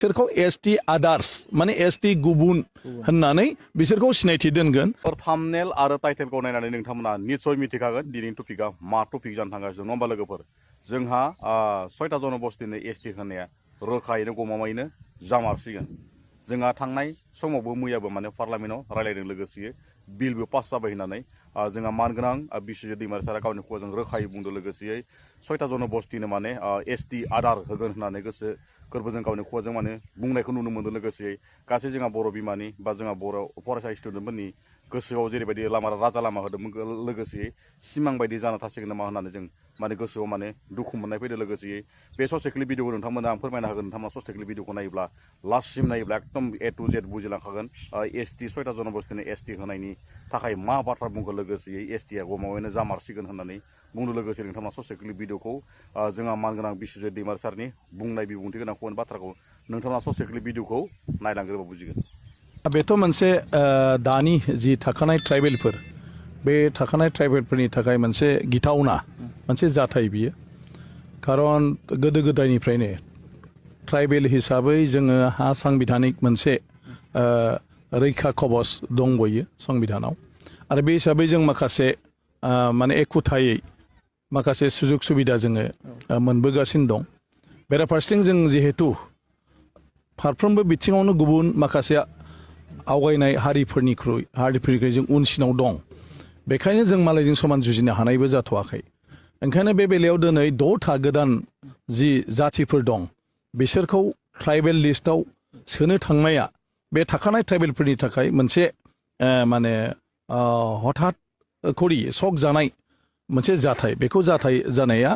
बिसोरखौ एसटी आदार्स माने एसटी गुबुन होननानै बिसोरखौ सिनायथि दोनगोन। थाम्बनेल आरो टाइटेलखौ नायनानै नोंथांमोना निस्सय मिथिखागोन दिनैनि टपिकआ मा टपिक जानो थांगासिनो नङा होमबा लोगोफोर। जोंहा 6टा जनबस्टिनो एसटी होनाया रोखायैनो गमामायैनो जामारसिगोन। जोंहा थांनाय समावबो मैयाबो माने पार्लामेन्टआव रायलायदों लोगोसे बिलबो पास जाबाय होननानै जोंहा मानगोनां बिश्वजित दैमारि सारा गावनि खुगाजों रोखायै बुंदों। लोगोसेयै 6टा जनबस्टिनो माने एसटी आदार होगोन होननानै गोसो गोरबोजों गावनि खुगाजों माने बुंनायखौ नुनो मोन्दों। लोगोसेयै गासै जोंहा बर' बिमानि बा जोंहा बर' फरायसा स्टुडेन्टफोरनि गोसोआव जेरैबायदि राजा लामा होदोंमोन लोगोसेयै सिमां बायदि जाना थासिगोन नामा होननानै जों माने गोसोआव माने दुखु मोननाय फैदों। लोगोसेयै बे ससे क्लिप भिडिअखौ नोंथांमोना आं फोरमायना होगोन। नोंथांमोना ससे क्लिप भिडिअखौ नायोब्ला लास्टसिम नायोब्ला एकदम A to Z बुजिलांखागोन एसटी 6टा जनबस्टिनो एसटी होनायनि थाखाय मा बाथ्रा बुंखो। लोगोसेयै एसटीआ गमामायैनो जामारसिगोन होननानै बुंदों। लोगोसे नोंथांमोना ससे क्लिप भिडिअखौ जोंहा मानगोनां बिश्वजित दैमारि सारनि बुंनाय बिबुंथि गोनां बाथ्राखौ नोंथाङा ससे क्लिप भिडिअखौ नायलांग्रोबा बुजिगोन। बेथ' मोनसे दानि जि थाखानाय ट्राइबेलफोर बे थाखानाय ट्राइबेलफोरनि थाखाय मोनसे गिथावना मोनसे जाथाय बियो। खारन गोदो गोदायनिफ्रायनो ट्राइबेल हिसाबै जोङो हा सांबिधानिक मोनसे रैखा कबच दंबयो संबिधानाव आरो बे हिसाबै जों माखासे माने एखुथायै माखासे सुजुग सुबिदा जोङो मोनबोगासिनो दं। बेराफारसेथिं जों जिहेतु फारफ्रोमबो बिथिङावनो गुबुन माखासे आवगायनाय हारिफोरनिख्रुइ जों उनसिनाव दं। बेखायनो जों मालायजों समान जुजिनो हानायबो जाथ'वाखै। ओंखायनो बे बेलायाव दिनै 6था गोदान जि जाथिफोर दं बिसोरखौ ट्राइबेल लिस्टआव सोनो थांनाया बे थाखानाय ट्राइबेलफोरनि थाखाय मोनसे माने हठात करि शक जानाय मोनसे जाथाय। बेखौ जाथाय जानाया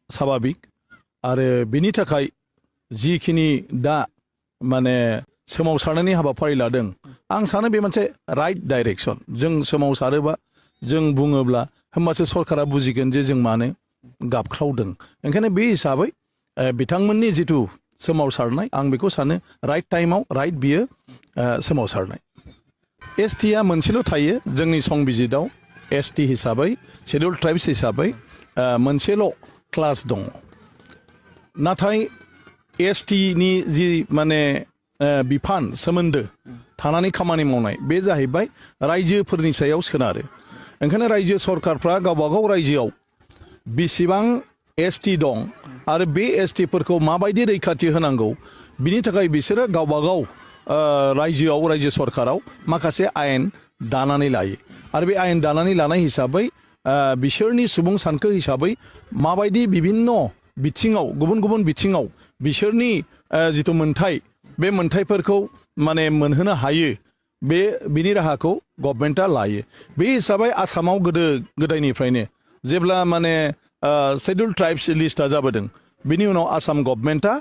स्वाभाबिक आरो बिनि थाखाय जिखिनि दा माने सोमावसारनायनि हाबाफारि लादों आं सानो बे मोनसे राइट डाइरेक्सन। जों सोमावसारोबा जों बुङोब्ला होमबासो सरकारा बुजिगोन जे जों मानो गाबख्रावदों। ओंखायनो बे हिसाबै बिथांमोननि जिथु सोमावसारनाय आं बेखौ सानो राइट टाइमाव राइट बियो सोमावसारनाय। एसटीआ मोनसेल' थायो जोंनि संबिजिताव एसटी हिसाबै शेड्युल ट्राइब्स हिसाबै मोनसेल' क्लास दङ। नाथाय एसटीनि जि माने बिफान सोमोन्दो थानानै खामानि मावनाय बे जाहैबाय रायजोफोरनि सायाव सोनारो। ओंखायनो रायजो सरकारफ्रा गावबागाव रायजोआव बेसेबां एसटी दं आरो बे एसटीफोरखौ माबायदि रैखाथि होनांगौ बिनि थाखाय बिसोरो गावबागाव रायजोआव रायजो सरकाराव माखासे आयेन दानानै लायो आरो बे आयेन दानानै लानाय हिसाबै बिसोरनि सुबुं सानखो हिसाबै माबायदि बिभिन्न बिथिङाव गुबुन गुबुन बिथिङाव बिसोरनि जिथु मोन्थाय बे मोन्थायफोरखौ माने मोनहोनो हायो बिनि राहाखौ गभर्नमेन्टआ लायो। बे हिसाबै आसामाव गोदो गोदायनिफ्रायनो जेब्ला माने शेड्युल ट्राइब्स लिस्टआ जाबोदों बिनि उनाव आसाम गभर्नमेन्टआ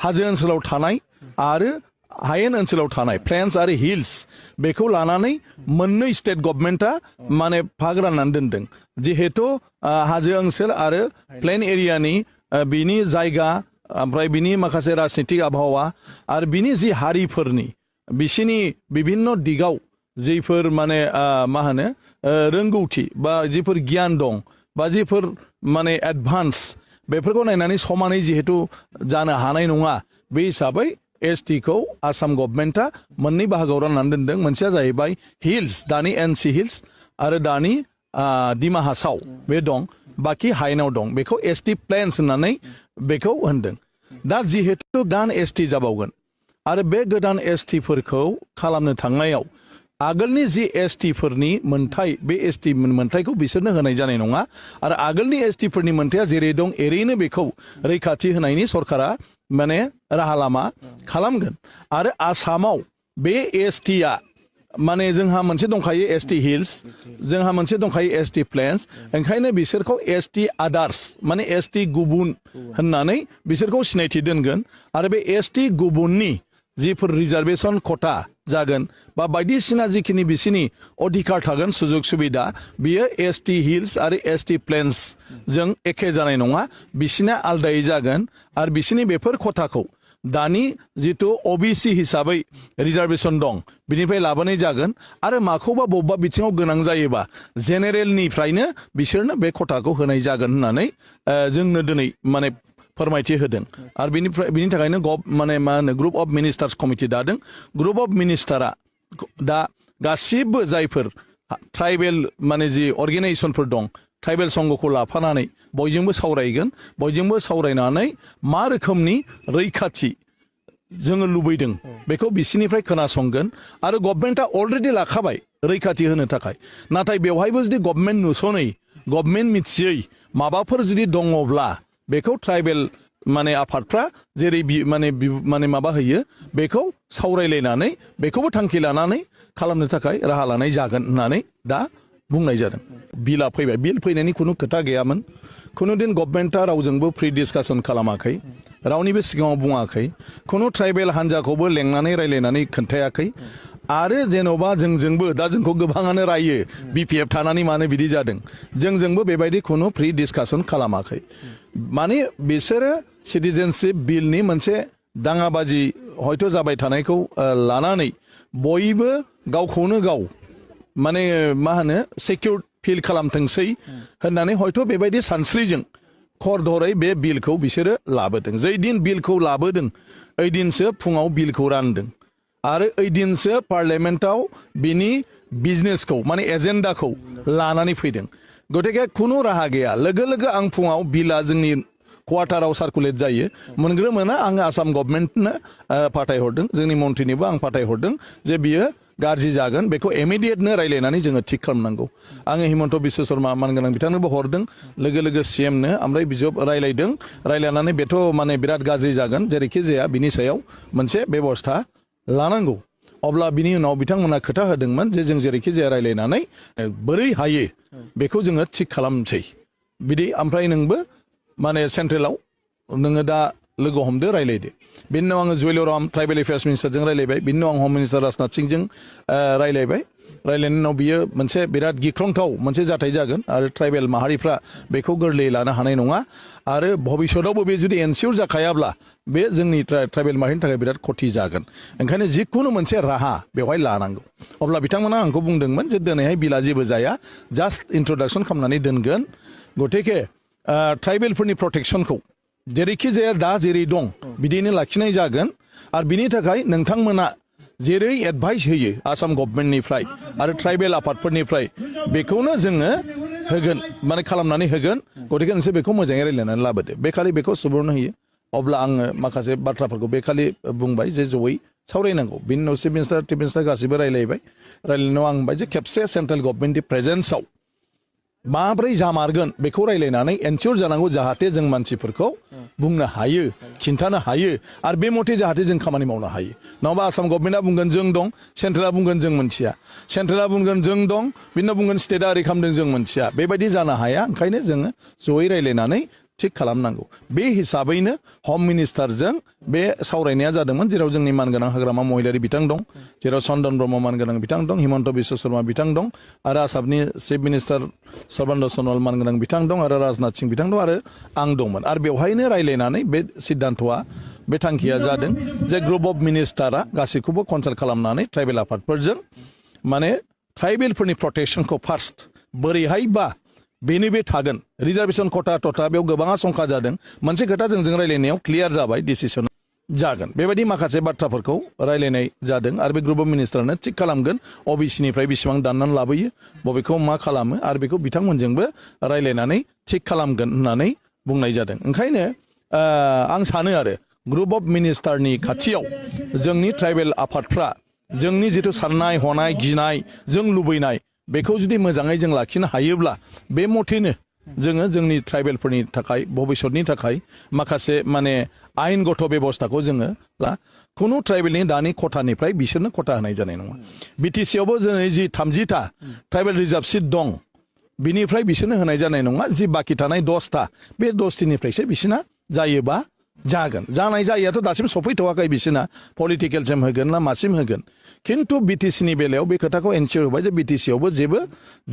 हाजो ओनसोलाव थानाय आरो हायेन ओनसोलाव थानाय प्लेन्स आरो हिल्स बेखौ लानानै मोननै स्टेट गभर्नमेन्टआ माने भाग राननानै दोनदों। जिहेतु हाजो ओनसोल आरो प्लेन एरियानि बिनि जायगा ओमफ्राय बिनि माखासे राजनितिक आबहावा आरो बिनि जि हारिफोरनि बिसिनि बिभिन्न दिगाव जिफोर माने मा होनो रोंगौथि बा जिफोर गियान दं बा जिफोर माने एडभान्स बेफोरखौ नायनानै समानै जिहेतु जानो हानाय नङा बे हिसाबै एसटीखौ आसाम गभर्नमेन्टआ मोननै बाहागोआव राननानै दोनदों। मोनसेया जाहैबाय हिल्स दानि एनसि हिल्स आरो दानि दिमा हासाव बे दं बाखि हायेनाव दं बेखौ एसटी प्लेन्स होननानै बेखौ होनदों। दा जिहेतु गोदान एसटी जाबावगोन आरो बे गोदान एसटीफोरखौ खालामनो थांनायाव आगोलनि जि एसटीफोरनि मोन्थाय बे एसटी मोन्थायखौ बिसोरनो होनाय जानाय नङा आरो आगोलनि एसटीफोरनि मोन्थाया जेरै दं एरैनो बेखौ रैखाथि होनायनि सरकारा माने राहा लामा खालामगोन। आरो आसामाव बे एसटीआ माने जोंहा मोनसे दंखायो एसटी हिल्स जोंहा मोनसे दंखायो एसटी प्लेन्स। ओंखायनो बिसोरखौ एसटी आदार्स माने एसटी गुबुन होननानै बिसोरखौ सिनायथि दोनगोन आरो बे एसटी गुबुननि जिफोर रिजार्भेसन खथा जागोन बा बायदिसिना जिखिनि बिसिनि अधिकार थागोन सुजुग सुबिदा बियो एसटी हिल्स आरो एसटी प्लेन्स जों एखे जानाय नङा बिसिना आलदायै जागोन आरो बिसिनि बेफोर खथाखौ दानि जितु ओबीसी हिसाबै रिजार्भेसन दं बिनिफ्राय लाबोनाय जागोन आरो माखौबा बबेबा बिथिङाव गोनां जायोबा जेनेरेलनिफ्रायनो बिसोरनो बे खथाखौ होनाय जागोन होननानै जोंनो दिनै माने फोरमायथि होदों आरो बिनि थाखायनो माने मा होनो ग्रुप अफ मिनिस्टार्स कमिटि दादों ग्रुप अफ मिनिस्टारा दा गासिबो जायफोर ट्राइबेल माने जि अर्गेनाइजेसनफोर दं ट्राइबेल संघखौ लाफानानै बयजोंबो सावरायगोन बयजोंबो सावरायनानै मा रोखोमनि रैखाथि जोङो लुबैदों बेखौ बिसिनिफ्राय खोनासंगोन आरो गभर्नमेन्टआ अलरेडि लाखाबाय रैखाथि होनो थाखाय नाथाय बेवहायबो जुदि गभर्नमेन्ट नुसनै गभर्नमेन्ट मिथियै माबाफोर जुदि दङब्ला बेखौ ट्राइबेल माने आफादफ्रा जेरै माने माबा होयो बेखौ सावरायलायनानै बेखौबो थांखि लानानै खालामनो थाखाय राहा लानाय जागोन होननानै दा बुंनाय जादों बिला फैबाय बिल फैनायनि खुनु खोथा गैयामोन खुनु दिन गभर्नमेन्टआ रावजोंबो फ्रि डिसकासन खालामाखै रावनिबो सिगाङाव बुङाखै खुनु ट्राइबेल हान्जाखौबो लेंनानै रायलायनानै खोन्थायाखै आरो जेन'बा जोंजोंबो दा जोंखौ गोबाङानो रायो बिपिएफ थानानै मानो बिदि जादों जोंजोंबो बेबायदि खुनु फ्रि डिसकासन खालामाखै माने बिसोरो सिटिजेनशिप बिलनि मोनसे दाङाबाजि हयथ' जाबाय थानायखौ लानानै बयबो गावखौनो गाव माने मा होनो सिकिउर फिल खालामथोंसै होननानै हयथ' बेबायदि सानस्रिजों खरधरै बे बिलखौ बिसोरो लाबोदों जै दिन बिलखौ लाबोदों ओइदिनसो फुङाव बिलखौ रानदों आरो ओइदिनसो पार्लियामेन्टआव बिनि बिजनेसखौ माने एजेन्डाखौ लानानै फैदों गतिके खुनु राहा गैया लोगो लोगो आं फुङाव बिला जोंनि क्वार्टाराव सार्कुलेट जायो मोनग्रो मोना आङो आसाम गभर्नमेन्टनो फाथायहरदों जोंनि मन्थ्रिनिबो आं फाथायहरदों जे बियो गाज्रि जागोन बेखौ इमिडियेटनो रायलायनानै जोङो थिग खालामनांगौ आङो हिमन्त बिश्व शर्मा मानगोनां बिथांनोबो हरदों लोगो लोगो सिएमनो ओमफ्राय बिजब रायलायदों रायलायनानै बेथ' माने बिराद गाज्रि जागोन जेरैखि जाया बिनि सायाव मोनसे बेबस्था लानांगौ अब्ला बिनि उनाव बिथांमोना खोथा होदोंमोन जे जों जेरैखि जाया रायलायनानै बोरै हायो बेखौ जोङो थिग खालामसै बिदि ओमफ्राय नोंबो माने सेन्ट्रेलाव नोङो दा लोगो हमदो रायलायदो बिनि उनाव आङो जुवेलराम ट्राइबेल एफेयार्स मिनिस्टारजों रायलायबाय बिनि उनाव आं हम मिनिस्टार राजनाथ सिंहजों रायलायबाय रायलायनायनि उनाव बियो मोनसे बिराद गिख्रंथाव मोनसे जाथाय जागोन आरो ट्राइबेल माहारिफ्रा बेखौ गोरलैयै लानो हानाय नङा आरो भबिष्यतआवबो बे जुदि एनसियर जाखायाब्ला बे जोंनि ट्राइबेल माहारिनि थाखाय बिराद खथि जागोन ओंखायनो जिखुनु मोनसे राहा बेवहाय लानांगौ अब्ला बिथांमोना आंखौ बुंदोंमोन जे दिनैहाय बिला जेबो जाया जास्ट इन्ट्रडाक्सन खालामनानै दोनगोन गतिके ट्राइबेलफोरनि प्रटेक्सनखौ जेरैखि जाया दा जेरै दं बिदिनो लाखिनाय जागोन आरो बिनि थाखाय नोंथांमोना जेरै एडभाइस होयो आसाम गभर्नमेन्टनिफ्राय आरो ट्राइबेल आफादफोरनिफ्राय बेखौनो जोङो होगोन माने खालामनानै होगोन गतिके नोंसोर बेखौ मोजाङै रायलायनानै लाबोदो बे खालि बेखौ सुबुरुन होयो अब्ला आङो माखासे बाथ्राफोरखौ बे खालि बुंबाय जे जयै सावरायनांगौ बिनि उनाव चिफ मिनिस्टार गासिबो रायलायबाय रायलायनायाव आं बुंबाय जे खेबसे सेन्ट्रेल गभर्नमेन्टनि प्रेजेन्सआव माब्रै जामारगोन बेखौ रायलायनानै एनसियर जानांगौ जाहाथे जों मानसिफोरखौ बुंनो हायो खिन्थानो हायो आरो बे मथे जाहाथे जों खामानि मावनो हायो नङाबा आसाम गभर्नमेन्टआ बुंगोन जों दं सेन्ट्रेला बुंगोन जों मोनथिया सेन्ट्रेला बुंगोन जों दं बिनि बुंगोन स्टेटआ ओरै खालामदों जों मोनथिया बेबायदि जानो हाया ओंखायनो जोङो जयै रायलायनानै थिग खालामनांगौ बे हिसाबैनो हम मिनिस्टारजों बे सावरायनाया जादोंमोन जेराव जोंनि मानगोनां हाग्रामा महिलारि बिथां दं जेराव चन्दन ब्रह्म मानगोनां बिथां दं हिमन्त बिश्व शर्मा बिथां दं आरो आसामनि चिफ मिनिस्टार सर्बानन्द सनवाल मानगोनां बिथां दं आरो राजनाथ सिंह बिथां दं आरो आं दंमोन आरो बेवहायनो रायलायनानै बे सिद्धान्तआ बे थांखिया जादों जे ग्रुप अफ मिनिस्टारा गासैखौबो कनसाल्ट खालामनानै ट्राइबेल आफादफोरजों माने ट्राइबेलफोरनि प्रटेक्सनखौ फार्स्ट बोरैहाय बा बेनो बे थागोन रिजार्भेसन खथा टथा बेयाव गोबाङा शंका जादों मोनसे खोथा जोंजों रायलायनायाव क्लियार जाबाय डिसिसन जागोन बेबायदि माखासे बाथ्राफोरखौ रायलायनाय जादों आरो बे ग्रुप अफ मिनिस्टारानो थिग खालामगोन अबिसिनिफ्राय बेसेबां दाननानै लाबोयो बबेखौ मा खालामो आरो बेखौ बिथांमोनजोंबो रायलायनानै थिग खालामगोन होननानै बुंनाय जादों ओंखायनो आं सानो आरो ग्रुप अफ मिनिस्टारनि खाथियाव जोंनि ट्राइबेल आफादफ्रा जोंनि जिथु साननाय हनाय गिनाय जों लुबैनाय बेखौ जुदि मोजाङै जों लाखिनो हायोब्ला बे मथेनो जोङो जोंनि ट्राइबेलफोरनि थाखाय भबिष्यतनि थाखाय माखासे माने आयेनगत बेबस्थाखौ जोङो खुनु ट्राइबेलनि दानि खथानिफ्राय बिसोरनो खथा होनाय जानाय नङा बिटिसियावबो जोङो जि 30टा ट्राइबेल रिजार्भ सिट दं बिनिफ्राय बिसोरनो होनाय जानाय नङा जि बाखि थानाय 10टा बे 10टिनिफ्रायसो बिसोरना जायोबा जागोन जानाय जायैयाथ' दासिम सफैथ'वाखै बिसोरना पलिटिकेलसिम होगोन ना मासिम होगोन खिन्थु बिटिसिनि बेलायाव बे खोथाखौ एनसियर होबाय जे बिटिसियावबो जेबो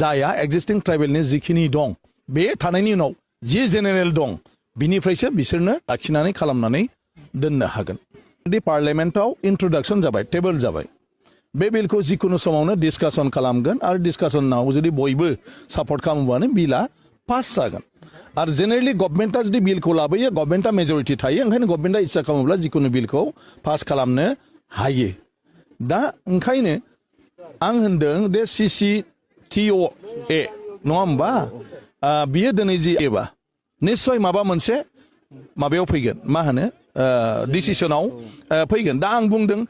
जाया एक्जिस्टिं ट्राइबेलनि जिखिनि दं बे थानायनि उनाव जि जेनेरेल दं बिनिफ्रायसो बिसोरनो लाखिनानै खालामनानै दोननो हागोन जुदि पार्लियामेन्टआव इन्ट्रडाक्सन जाबाय टेबोल जाबाय बे बिलखौ जिखुनु समावनो डिसकासन खालामगोन आरो डिसकासनाव जुदि बयबो सापर्ट खालामोबानो बिला पास जागोन आरो जेनेरेलि गभर्नमेन्टआ जुदि बिलखौ लाबोयो गभर्नमेन्टआ मेजरिटि थायो ओंखायनो गभर्नमेन्टआ इच्ছা खालामोब्ला जिखुनु बिलखौ पास खालामनो हायो दा ओंखायनो आं होनदों दे CCTOA नङा होमबा बियो दिनै जि एबा निस्सय माबा मोनसे माबायाव फैगोन मा होनो डिसिसनाव फैगोन दा आं बुंदों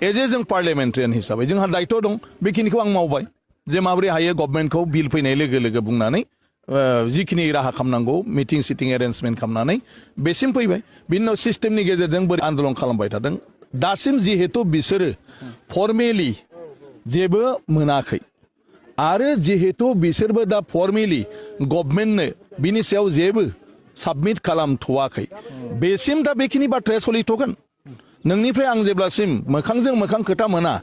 एज ए जों पार्लियामेन्टारियान हिसाबै जोंहा दायित्व दं बेखिनिखौ आं मावबाय जे माबोरै हायो गभर्नमेन्टखौ बिल फैनाय लोगो लोगो बुंनानै जिखिनि राहा खालामनांगौ मिटिं सिटिं एरेन्जमेन्ट खालामनानै बेसिम फैबाय बिनि उनाव सिस्टेमनि गेजेरजों बोरै आन्दलन खालामबाय थादों दासिम जिहेतु बिसोरो फर्मेलि जेबो मोनाखै आरो जिहेतु बिसोरबो दा फर्मेलि गभर्नमेन्टनो बिनि सायाव जेबो साबमिट खालामथ'वाखै बेसिम दा बेखिनि बाथ्राया सोलिथ'गोन नोंनिफ्राय आं जेब्लासिम मोखांजों मोखां खोथा मोना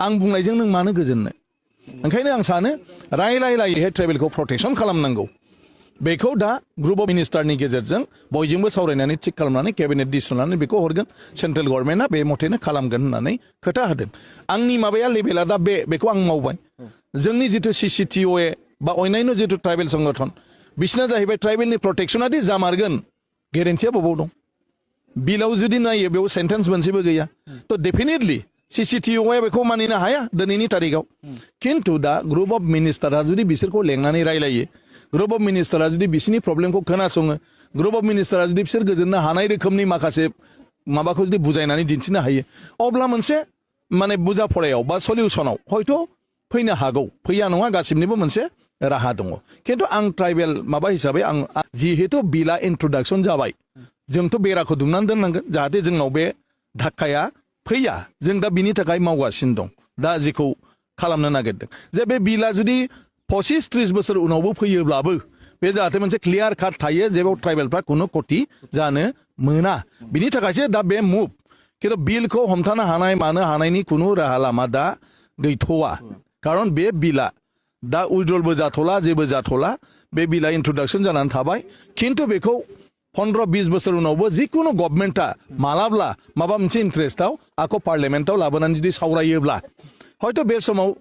आं बुंनायजों नों मानो गोजोननो ओंखायनो आं सानो रायलायै ट्राइबेलखौ प्रटेक्सन खालामनांगौ बेखौ दा ग्रुप अफ मिनिस्टारनि गेजेरजों बयजोंबो सावरायनानै थिग खालामनानै केबिनेट डिसिसन लानानै बेखौ हरगोन सेन्ट्रेल गभर्नमेन्टआ बे मथेनो खालामगोन होननानै खोथा होदों आंनि माबाया लेभेला दा बेखौ आं मावबाय जोंनि जिथु CCTOA बा अन्यान्य जिथु ट्राइबेल संगठन बिसिना जाहैबाय ट्राइबेलनि प्रटेक्सना दि जामारगोन गेरेन्टिया बबाव दं बिलाव जुदि नायो बेयाव सेन्टेन्स मोनसेबो गैया थ' डेफिनेटलि CCTOA बेखौ मानिनो हाया दिनैनि तारिखाव खिन्थु दा ग्रुप अफ मिनिस्टारा जुदि बिसोरखौ लेंनानै रायलायो ग्रुप अफ मिनिस्टारा जुदि बिसोरनि प्रब्लेमखौ खोनासङो ग्रुप अफ मिनिस्टारा जुदि बिसोर गोजोननो हानाय रोखोमनि माखासे माबाखौ जुदि बुजायनानै दिन्थिनो हायो अब्ला मोनसे माने बुजा फरायाव बा सलिउसनाव हयथ' फैनो हागौ फैया नङा गासिबनिबो मोनसे राहा दङ खिन्थु आं ट्राइबेल माबा हिसाबै आं जिहेतु बिला इन्ट्रडाक्सन जाबाय जोंथ' बेराखौ दुमनानै दोननांगोन जाहाथे जोंनाव बे धाक्काया फैया जों दा बिनि थाखाय मावगासिनो दं दा जेखौ खालामनो नागिरदों जे बे बिला जुदि 25-30 बोसोर उनावबो फैयोब्लाबो बे जाहाथे मोनसे क्लियार काट थायो जेराव ट्राइबेलफ्रा खुनु खति जानो मोना बिनि थाखायसो दा बे मुभ खिन्थु बिलखौ हमथानो हानाय मानो हानायनि खुनु राहा लामा दा गैथ'वा खारन बे बिला दा उइड्रलबो जाथ'ला जेबो जाथ'ला बे बिला इन्ट्रडाक्सन जानानै थाबाय खिन्थु बेखौ 15-20 बोसोर उनावबो जिखुनु गभर्नमेन्टआ मालाब्ला माबा मोनसे इन्ट्रेस्टआव आखौ पार्लियामेन्टआव लाबोनानै जुदि सावरायोब्ला हयथ' बे समाव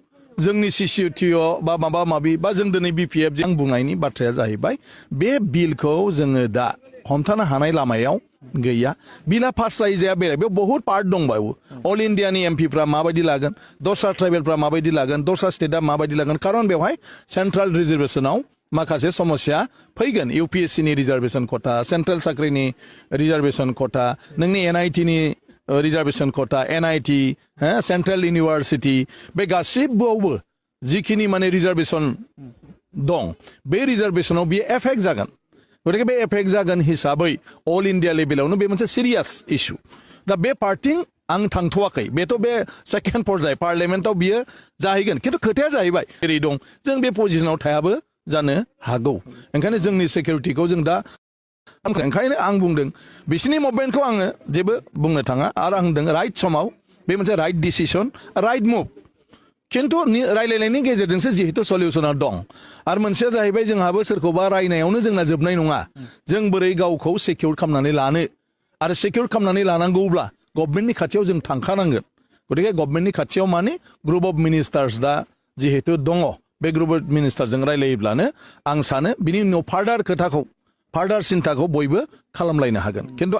जोंनि CCTO बा माबा माबि बा जों दिनै BPF जों बुंनायनि बाथ्राया जाहैबाय बे बिलखौ जोङो दा हमथानो हानाय लामायाव गैया बिला पास जायो जाया बेराय बेयाव बहुत पार्ट दंबावो अल इन्डियानि एमपिफ्रा माबायदि लागोन दस्रा ट्राइबेलफ्रा माबायदि लागोन दस्रा स्टेटआ माबायदि लागोन खारन बेवहाय सेन्ट्रेल रिजार्भेसनाव माखासे समस्या फैगोन UPSC नि रिजार्भेसन खथा सेन्ट्रेल साख्रिनि रिजार्भेसन खथा नोंनि NIT नि रिजार्भेसन खथा NIT सेन्ट्रेल इउनिभार्सिटि बे गासिबोआवबो जिखिनि माने रिजार्भेसन दं बे रिजार्भेसनाव बियो एफेक्ट जागोन गतिके बे एफेक्ट जागोन हिसाबै अल इन्डिया लेभेलावनो बे मोनसे सिरियास इस्यु दा बे पार्टिं आं थांथ'वाखै बेथ' बे सेकेन्ड पर्याय पार्लियामेन्टआव बियो जाहैगोन खिन्थु खोथाया जाहैबाय जेरै दं जों बे पजिसनाव थायाबो जानो हागौ ओंखायनो जोंनि सिकिउरिटिखौ जों दा ओंखायनो आं बुंदों बिसिनि मुभमेन्टखौ आङो जेबो बुंनो थाङा आरो आं होनदों राइट समाव बे मोनसे राइट डिसिसन राइट मुभ खिन्थु रायलायनायनि गेजेरजोंसो जिहेतु सलिउसना दं आरो मोनसेया जाहैबाय जोंहाबो सोरखौबा रायनायावनो जोंना जोबनाय नङा जों बोरै गावखौ सिकिउर खालामनानै लानो आरो सिकिउर खालामनानै लानांगौब्ला गभर्नमेन्टनि खाथियाव जों थांखानांगोन गतिके गभर्नमेन्टनि खाथियाव माने ग्रुप अफ मिनिस्टार्स दा जिहेतु दङ बे ग्रुप अफ मिनिस्टारजों रायलायोब्लानो आं सानो बिनि उनाव फार्दार सिन्ताखौ बयबो खालामलायनो हागोन खिन्थु